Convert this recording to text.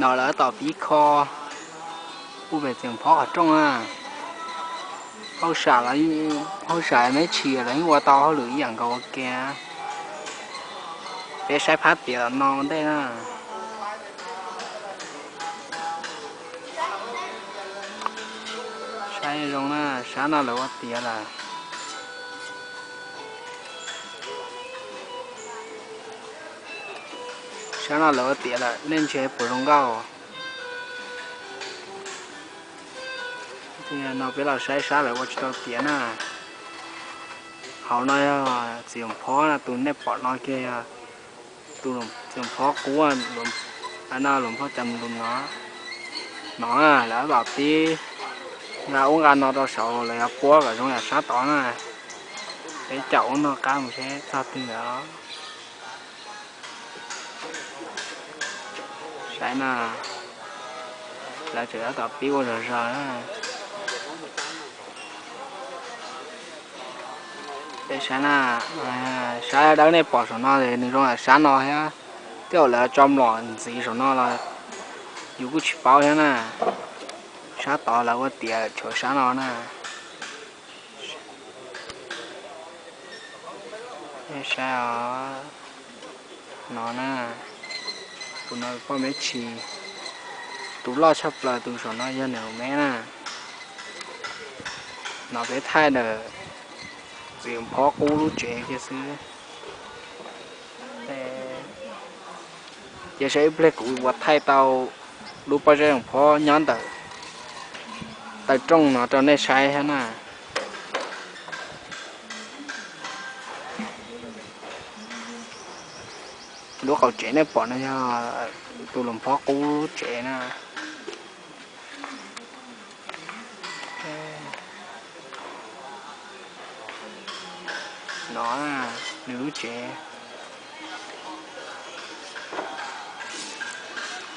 No lawv tom pib kho, kuj pem Txiv Phob qhov rooj na. Hauj sam, hauj sam me tshis los yeej ua tau hauj lwm ib yam nkaus ua ke. Peb saib phab tiav tom no ua ntej na. Saib zoo na, sab no lawv ua tiav lawm. Sab no lawv ua tiav lawm, nej ntsia puas zoo nkauj. No peb los saib sab lawv ua tsis tau tiav na. Hauv no yog Txiv Phob no, tus nej pom no kiag yog tus Txiv Phob qub, no Luas Phob Cas Lus no. No lawv tom pib nqa ub nqa no rau saud, lawv yuav puab kom zoo yam sab tod na. Peb caum ub no qab mus seb txog twg lawm. Saib na, lawv tseem yuav tom pib ua zog zog na. Peb saib na, sab dawb nej pom saum no nws zoo yam sab no thiab, tej zaum lawv tso mlom ntxiv saum no los yus kuj tsis paub thiab na. Sab tod lawv ua tiav tshuav sab no na. Saib os, no na, tus no poj me tshis, tus loj tshaj plaws tus saum no yog nws me na. No peb thaij ntawm Txiv Phob qub lub tsev kiag xwb. Cia saib ib pliag kuv yuav thaij tau lub pob zeb Luas Phob nyob ntawm taw rooj no rau nej saib thiab na. Lub qaum tsev nej pom no yog tus Luas Phob qub lub tsev na. No, nws lub tsev.